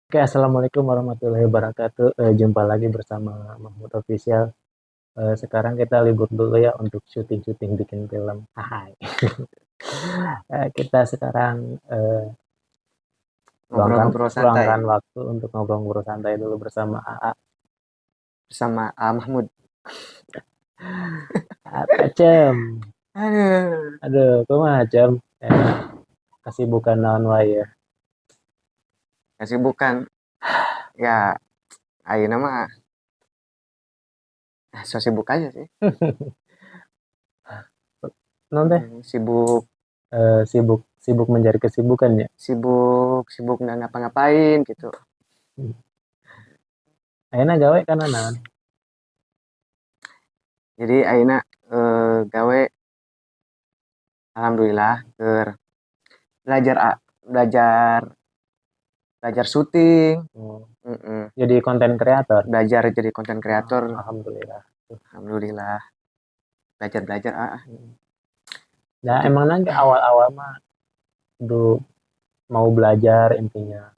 Oke, assalamualaikum warahmatullahi wabarakatuh. Jumpa lagi bersama Mahmud Official. Sekarang kita libur dulu ya untuk syuting-syuting bikin film. Hai. Kita sekarang luangkan, Ngobrol-ngobrol santai luangkan waktu untuk ngobrol-ngobrol santai dulu bersama AA. Bersama A Mahmud. Apa Cem? Aduh. Aduh, kumaha Cem? Kesibukan naon wae ya? Kesibukan ya ayeuna mah so sibuk aja sih. Naon teh? Sibuk. Sibuk, sibuk mencari kesibukan ya? Sibuk, sibuk nggak ngapa-ngapain gitu. Ayeuna gawe kana naon? Jadi ayeuna gawe alhamdulillah keur belajar, belajar, belajar syuting. Oh. Jadi konten kreator. Belajar jadi konten kreator. Oh, alhamdulillah. Alhamdulillah. Belajar-belajar, ah. Nah, emang nanti awal-awal mah kudu mau belajar intinya,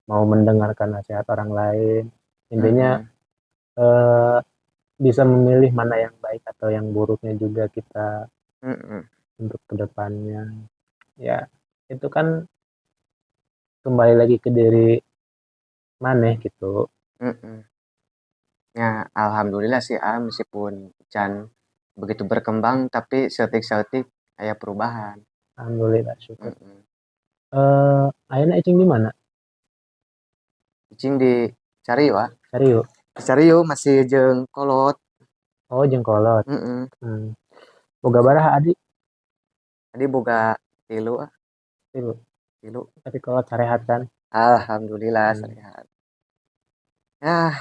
mau mendengarkan nasihat orang lain. Intinya, bisa memilih mana yang baik atau yang buruknya juga kita untuk kedepannya. Ya, itu kan kembali lagi ke diri maneh gitu. Ya, alhamdulillah sih, meskipun can begitu berkembang, tapi setik-setik aya perubahan. Alhamdulillah, syukur. Ayeuna icing di mana? Icing di Cariu, ah. Cariu? Di Cariu masih jeung kolot. Oh, jeung kolot. Boga baraha adi? Adi boga 3, ah. 3. 3. Tapi kolot sarehat kan? Alhamdulillah, sarehat. Yah,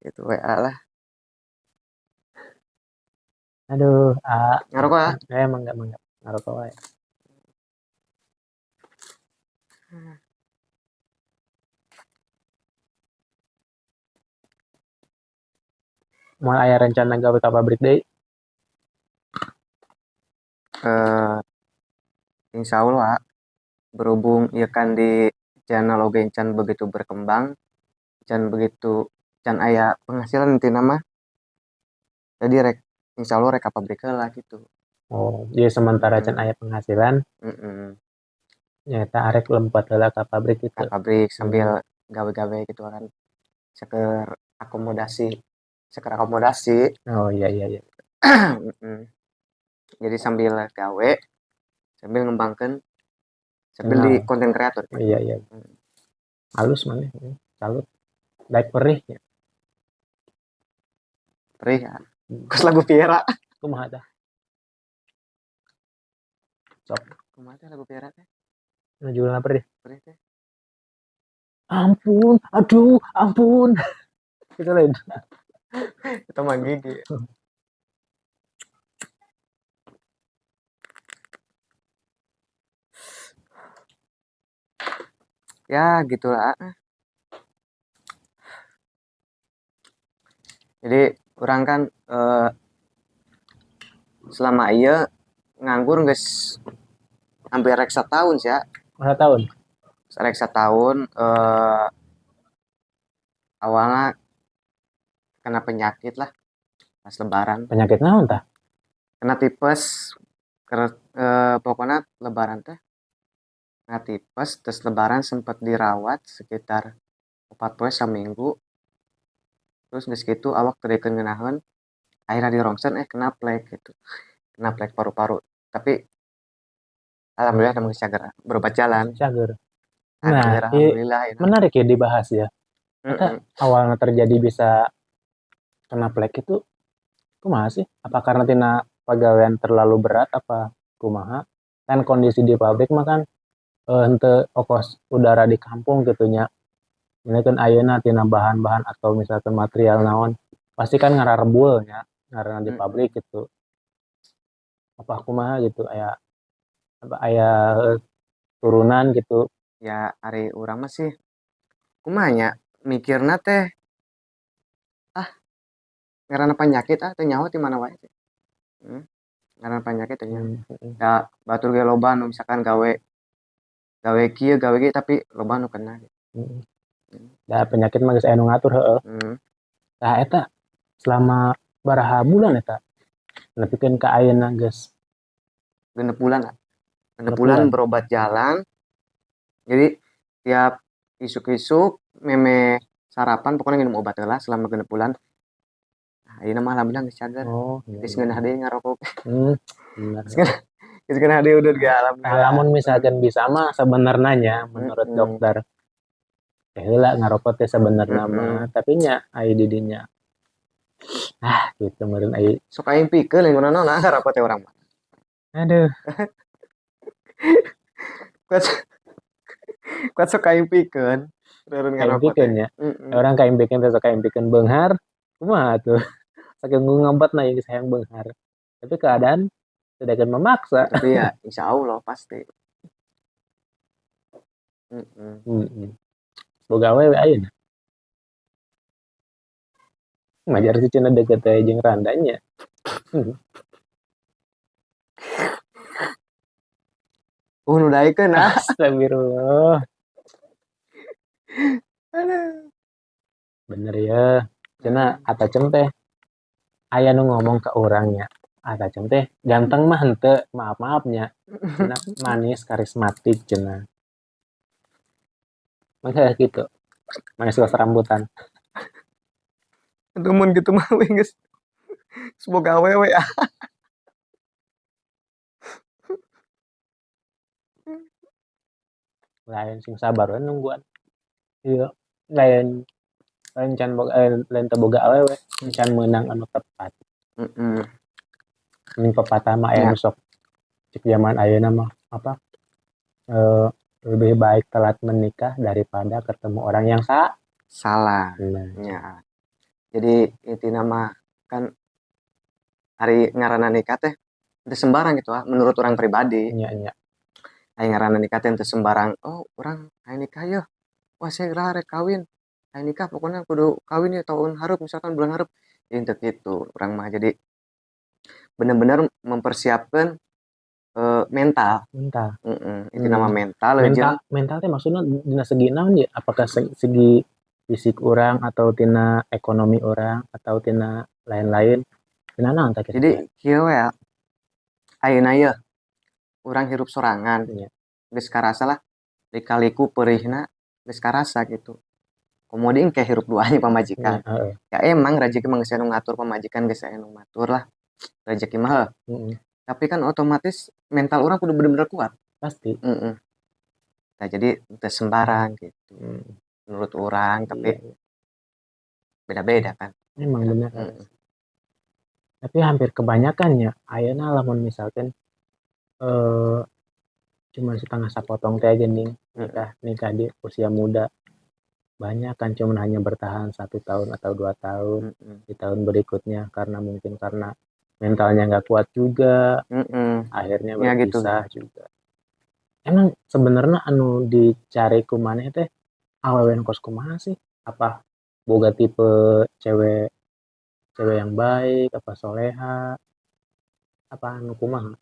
itu WA lah. Aduh, ah. Ngarokok, ah? Emang enggak, emang enggak. Ngarokok wae. Moal aya rencana gawe ka pabrik deui? Insya Allah, ah. Berhubung ieu kan di channel oge can begitu berkembang, can begitu can aya penghasilan intina mah. Jadi rek insya Allah rek ka pabrik heula gitu. Oh, jadi sementara can aya penghasilan, nyaeta arek lompat heula ka pabrik gitu. Ka pabrik sambil gawe-gawe gitu kan. Seker akomodasi, seker akomodasi. Oh, iya, iya, iya. Jadi sambil gawe, sambil ngembangkeun, sambil di Kenal. konten kreator. Iya, iya. Halus maneh, salut. Daek perih ya. Perih ya. Kos lagu Viera. Kumaha tah? Sok. Kumaha teh lagu Viera teh? Nu judulna perih. Perih teh. Ampun, aduh, ampun. Itu lain. Itu mah gigi. Ya, gitulah. Jadi orang kan selama iya nganggur geus hampir rek satahun sih ya. Setahun? Rek setahun, awalnya kena penyakit lah pas lebaran. Penyakit naon tah? Kena tipes. Ker pokoknya lebaran teh kena tipes, terus lebaran sempat dirawat sekitar 4 poe saminggu. Terus geus kitu awak teu deukeun ngeunaheun, akhirnya di rongsen, kena plek gitu. Kena plek paru-paru. Tapi alhamdulillah kamu cager berobat jalan. Cager. Nah, Nah, alhamdulillah, ya. Menarik ya dibahas ya. Eta awalnya terjadi bisa kena plek itu kumaha sih? Apa karena tina pagawean terlalu berat apa kumaha? Kan kondisi di pabrik mah kan henteu okos udara di kampung gitu nya. Ini kan ayeuna tina bahan-bahan atau misalkan material naon pasti kan ngararebul nya, ngaranna di pabrik gitu. Apa kumaha gitu aya apa aya turunan gitu. Ya ari urang mah sih kumaha nya mikirna teh ah ngaranna penyakit ah teu nyaho ti mana wae teh. Ngaranna penyakit teh nya. Da batur ge loba nu misalkan gawe kieu gawe ge tapi loba nu kena. Da penyakit mah geus aya nu ngatur, heueuh. Tah, eta selama baraha bulan eta? Nepikeun ka ayeuna geus 6 bulan lah. Genep Genep bulan bulan. Berobat jalan. Jadi tiap isuk-isuk memeh sarapan pokoknya minum obat heula selama 6 bulan. Nah, ayeuna mah alhamdulillah geus cager. Oh, iya. Geus Iya. ngeunah deui ngarokok. Bener. Geus ngeunah deui udud ge, Nah, alhamdulillah. Lamun misalkan bisa mah sebenarnya nya menurut dokter teh heula ngarokok teh sebenarnya mah, tapi nya ai di dinya ah gitu meureun ai. Sok aing pikeun lain kunaon ngarokok teh urang mah. Aduh. Kuat kuat sok aing pikeun meureun ngarokok teh. Kaimpikeun nya. Orang kaimpikeun teh sok kaimpikeun beunghar, kumaha tuh? Saking ngobatna geus hayang beunghar. Tapi keadaan tidak akan memaksa. Tapi ya insya Allah pasti. Heeh. Boga awewe ayeuna? Majar sih cenah deket teh jeung randanya. Nu daekeun ah. Astagfirullah. Aduh. Bener ya. Cenah Atacem teh aya nu ngomong ke urang nya. Atacem teh ganteng mah henteu, maaf-maaf nya. Cenah manis, karismatik cenah. Masa gitu. Manis kos rambutan. Atuh mun kitu mah we geus boga awewe ah. Lain sing sabar we nungguan. Iya, lain lain can boga lain teu boga awewe, can meunang anu tepat. Ini pepatah mah aya nu sok cek zaman ayeuna mah apa? Lebih baik telat menikah daripada ketemu orang yang salah. Nah. Ya. Jadi intina mah kan ari ngaranna nikah teh teu sembarang gitu ah menurut urang pribadi. Nya nya. Ari ngaranna nikah teh teu sembarang, oh urang hayang nikah yeuh. Wah, saya geura rek kawin. Hayang nikah pokoknya kudu kawin ya tahun hareup, misalkan bulan hareup. Jadi teu kitu urang mah, jadi bener-bener mempersiapkan mental. Mental. Heeh, intina mah mental Mental, jeung mental teh maksudna dina segi naon ye? Apakah segi fisik urang atau tina ekonomi urang atau tina lain-lain? Tina naon teh kira-kira? Jadi kieu we ya. Ayeuna yeuh urang hirup sorangan. Geus karasa lah lika-liku peurihna geus karasa gitu. Komo deui engke hirup dua jeung pamajikan. Nya, heeh. Ya emang rezeki mah geus aya nu ngatur, pamajikan geus aya nu ngatur lah. Rezeki mah heuh. Tapi kan otomatis mental urang kudu bener-bener kuat. Pasti. Heeh. Nah, jadi teu sembarang gitu. Menurut urang, tapi Iya. beda-beda kan. Emang bener. Tapi hampir kebanyakan ya ayeuna lamun misalkan cuman setengah sapotong teh geuning nikah nikah di usia muda. Banyak kan cuman hanya bertahan 1 tahun atau 2 tahun. Di tahun berikutnya karena mungkin karena mentalnya nggak kuat juga, akhirnya Ya, gitu. berpisah juga. Emang sebenarnya anu dicari ku maneh teh awewe nu kos kumaha sih? Apa boga tipe cewek cewek yang baik, apa soleha, apa anu kumaha?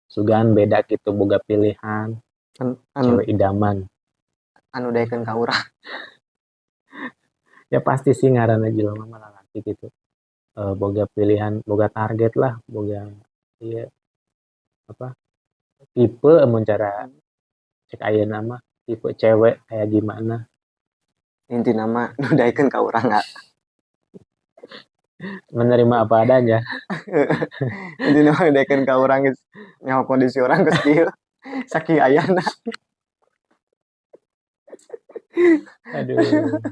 Sugan beda gitu boga pilihan Anu, cewek idaman. Anu daekeun ka urang. Ya pasti sih ngaranna jelema mah lalaki gitu. Boga pilihan, boga target lah, boga iya apa? Tipe mun cara cek ayeuna mah tipe cewek kayak gimana? Intina mah nu daekeun ka urang ah. Menerima apa adanya. Intina mah nu daekeun ka urang geus nyaho kondisi urang geus kieu. Sakieu ayana. Aduh. Aduh.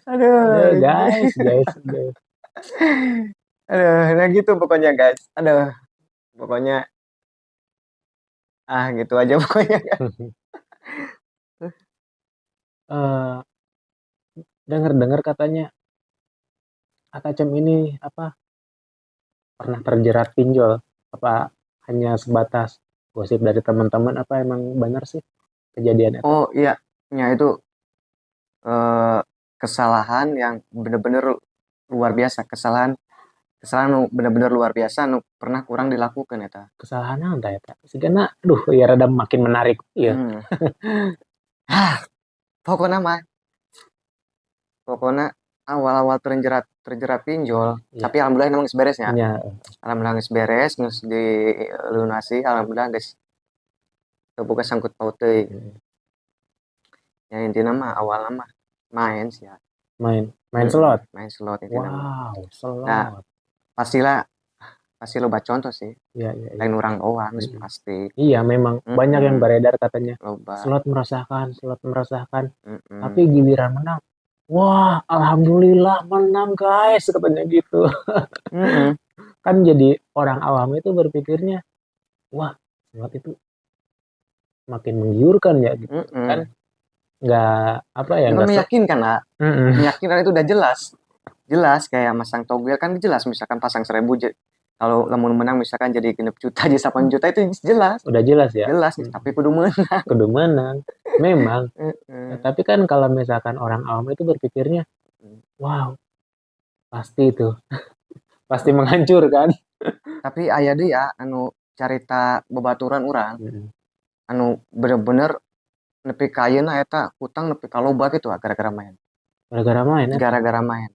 Aduh, guys, guys, aduh. Aduh, nah gitu pokoknya guys. Aduh. Pokoknya ah gitu aja pokoknya. Dengar-dengar katanya Atacem ini apa pernah terjerat pinjol, apa hanya sebatas gosip dari teman-teman, apa emang benar sih kejadian itu? Oh iya, ya itu kesalahan yang bener-bener luar biasa, kesalahan kesalahan nu bener-bener luar biasa nu pernah ku urang dilakukan eta. Kesalahan naon tah eta? Sigana aduh ya rada makin menarik ieu. Ah, pokoknya mah, pokoknya awal-awal terjerat terjerat pinjol, tapi alhamdulillah emang geus beres ya. Alhamdulillah geus beres, geus dilunasi, alhamdulillah geus teu boga sangkut paut deui. Ya, intinya mah awalnya mah main sih ya. Main main slot. Main slot intinya mah. Wow, slot. Nah, pastilah pasti loba contoh sih. Iya. Lain urang doang geus pasti. Iya, memang banyak yang beredar katanya Loba. Slot meresahkan, slot meresahkan. Tapi giliran menang, wah, alhamdulillah menang, guys, katanya gitu. Kan jadi orang awam itu berpikirnya, wah, slot itu makin menggiurkan ya gitu. Kan nggak apa ya, Itu nggak meyakinkan lah. Meyakinkan itu udah jelas. Jelas kayak masang togel kan jelas, misalkan pasang 1000, kalau lamun menang misalkan jadi 6 juta, jadi 8 juta, itu jelas. Udah jelas ya. Jelas, tapi kudu menang. Kudu menang. Memang. Tapi kan kalau misalkan orang awam itu berpikirnya, wow, pasti itu. Pasti menghancurkan. Tapi aya deui ya anu carita babaturan urang anu bener-bener nepi ka ayeuna eta hutang nepi ka loba gitu gara-gara main. Gara-gara main ya? Gara-gara main.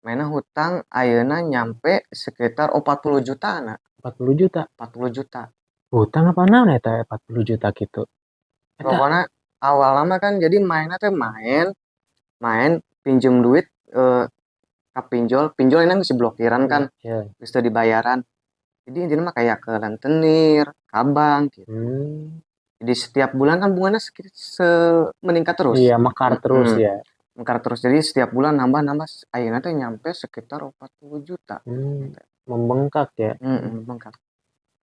Mainnya hutang ayeuna nyampe sekitar 40 jutaan. 40 juta. 40 juta. Hutang apa naon eta 40 juta gitu? Eta Pokoknya awal lama kan jadi mainnya teh main main pinjem duit ka pinjol, pinjol ini geus blokiran kan, geus teu dibayaran. Jadi intinya mah kayak ke rentenir, ka bank gitu. Jadi setiap bulan kan bunganya meningkat terus. Iya, mekar terus ya. Mekar terus. Jadi setiap bulan nambah-nambah, ayeuna teh nyampe sekitar 40 juta. Membengkak ya. Membengkak.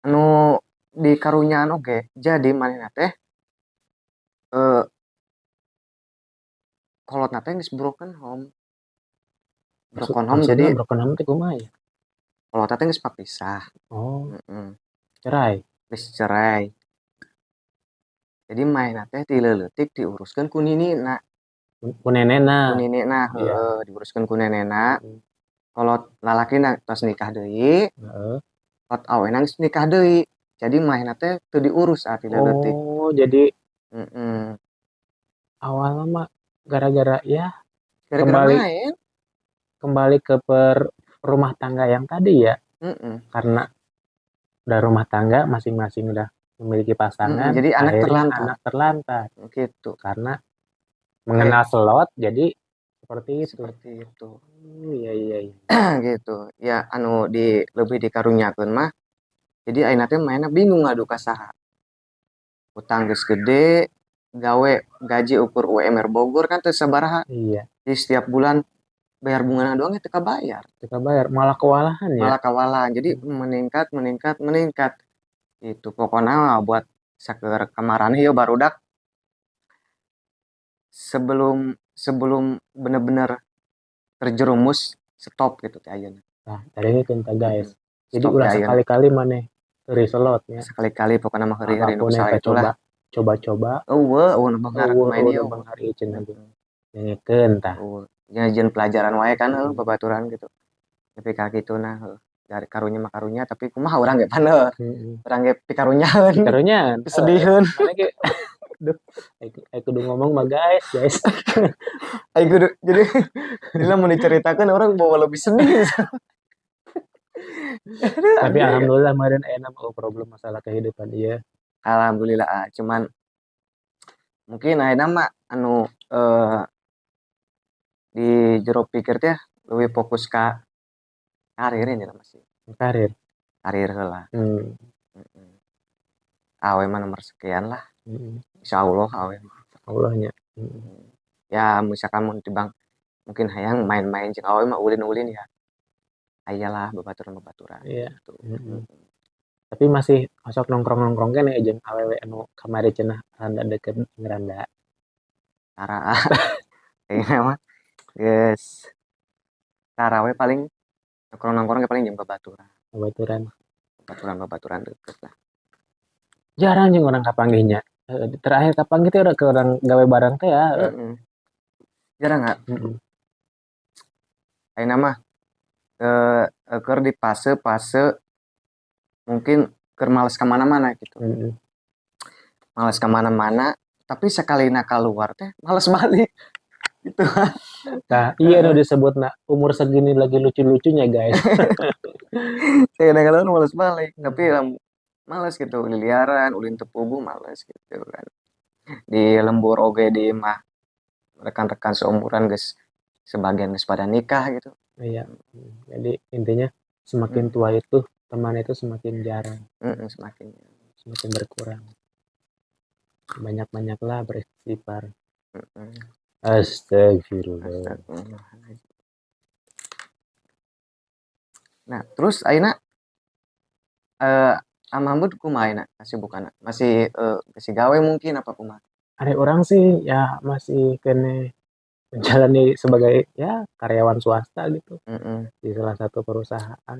Anu di karunyaan oge, jadi manehna teh kolotna teh geus broken home. Broken home. Maksudnya jadi broken home teh kumaha ya? Kolotna teh geus papisah. Oh. Cerai. Geus cerai. Jadi manehna teh ti leuleutik diuruskeun ku ninina. Ku nenekna. Ku ninina, heeh, diuruskeun ku nenekna. Kolot lalakina tos nikah deui. Kolot awena geus nikah deui. Jadi manehna teh teu diurus ah ti leuleutik. Oh, jadi awalnya mah gara-gara ya Gara-gara kembali main. Kembali ke per rumah tangga yang tadi ya. Karena udah rumah tangga masing-masing udah memiliki pasangan, Jadi anak akhirnya terlantar. Anak terlantar. Gitu. Karena mengenal slot jadi seperti itu. Seperti itu. Oh, iya. Gitu. Ya anu di lebih dikarunyakeun mah jadi ayeuna teh mainna bingung ngadu ka saha. Utang geus gede, gawe gaji ukur UMR Bogor kan teu sabaraha. Jadi setiap bulan bayar bungana doang teu kabayar. Teu kabayar, malah kewalahan ya. Malah kawalahan. Jadi meningkat, meningkat, meningkat. Itu pokoknya mah buat saker kamaran ieu barudak sebelum sebelum bener-bener terjerumus, stop gitu teh ayeuna. Nah, tadi ini tah, guys. Jadi Stop ulah teh ayeuna. Sekali-kali maneh heureuy slot nya. Sekali-kali pokoknya mah heureuy-heureuy nu Apapun salah yang itulah. coba coba-coba. Euweuh, euweuh nu beunghar Euweuh main euweuh ieu. Nu beunghar ieu cenah ge. Dengekeun tah. Euweuh. Nya jieun pelajaran wae kan heuh babaturan gitu. Nepi ka kituna heuh. Dari karunya mah karunya, tapi kumaha urang ge pan heuh. Urang ge pikarunyaeun. Pikarunyaan. Kesediheun. Mana ge duh, ai kudu ngomong mah, guys, guys. Ai kudu jadi lamun diceritakeun orang bawa lebih sedih. Tapi alhamdulillah meureun ayeuna mah problem masalah kehidupan ieu. Alhamdulillah, ah, cuman mungkin ayeuna mah anu di jero pikir teh leuwih fokus ka karir ini lah masih. Karir. Karir heula. Heeh. Awe mah nomor sekian lah. Insyaallah awe mah. Allah nya. Heeh. Ya misalkan mun tibang mungkin hayang main-main jeung awe mah, ulin-ulin ya. Aya lah babaturan-babaturan gitu. Tapi masih osok nongkrong-nongkrong keneh jeung awewe anu kamari cenah randa deket jeung randa. Tara, ayeuna mah geus tara we, paling nongkrong-nongkrong ge paling jeung babaturan. Babaturan. Babaturan-babaturan deket lah. Jarang jeung urang kapanggih nya. Heeh, terakhir kapanggih teh udah ke urang gawe bareng teh ya. Heeh. Jarang nggak? Heeh. Ayeuna mah keur di fase-fase mungkin keur males ka mana-mana gitu. Males ka mana-mana, tapi Tapi sakalina keluar teh males balik gitu. Nah, iya, nu disebutna umur segini lagi lucu-lucunya, guys. Saya keluar males balik, tapi males gitu liliaran, ulin teu puguh, males gitu kan. Di lembur oge, di imah rekan-rekan seumuran geus sebagian geus pada nikah gitu. Iya. Jadi intinya semakin tua itu teman itu semakin jarang, Semakin semakin berkurang. Banyak-banyaklah beristighfar. Astagfirullah. Astagfirullahaladzim. Nah, terus ayeuna Amambud kumaha ayeuna kasibukanna? Masih masih gawe mungkin apa kumaha? Ada orang sih ya masih keneh menjalani sebagai ya karyawan swasta gitu di salah satu perusahaan.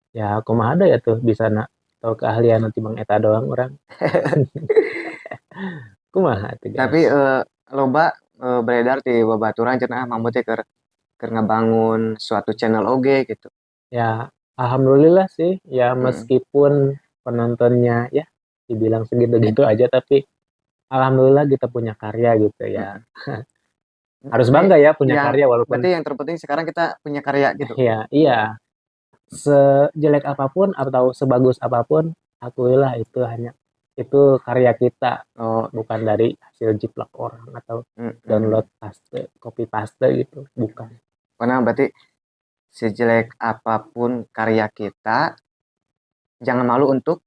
Ya kumaha da ya tuh bisa na tahu keahlian nanti bang eta doang urang. Kumaha tuh, guys? Tapi loba beredar di babaturan cenah Mahmud teh keur ngabangun suatu channel oge gitu. Ya alhamdulillah sih ya, meskipun penontonnya ya dibilang segitu-gitu aja, tapi alhamdulillah kita punya karya gitu ya. Harus bangga ya punya karya walaupun Berarti yang terpenting sekarang kita punya karya gitu. Iya. Sejelek apapun atau sebagus apapun, akuilah itu hanya itu karya kita, bukan dari hasil jiplak orang atau download paste, copy paste gitu, bukan. Karena berarti sejelek apapun karya kita, jangan malu untuk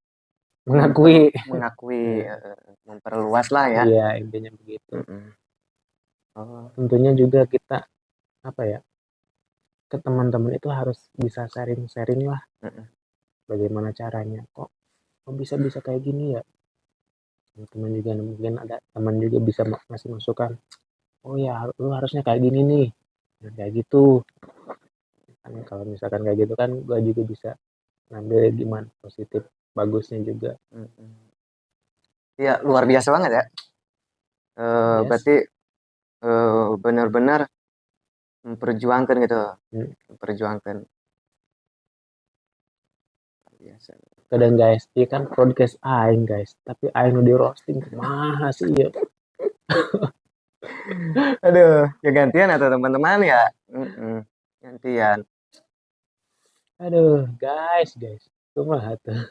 mengakui. Mengakui, memperluas lah ya. Iya, intinya begitu. Oh. Tentunya juga kita apa ya, ke teman-teman itu harus bisa sharing-sharing lah. Bagaimana caranya kok kok bisa bisa kayak gini ya. Teman juga mungkin ada teman juga bisa ngasih masukan, oh ya lu harusnya kayak gini nih, nah, kayak gitu kan. Kalau misalkan kayak gitu kan gua juga bisa ngambil gimana positif bagusnya juga. Ya luar biasa banget ya. Berarti benar-benar memperjuangkan gitu, memperjuangkan. Luar biasa. Kadang guys, iya kan podcast aing guys, tapi aing nu di roasting, kumaha sih ieu? Aduh, ya gantian atau teman-teman ya. Gantian. Aduh, guys, guys, kumaha tuh?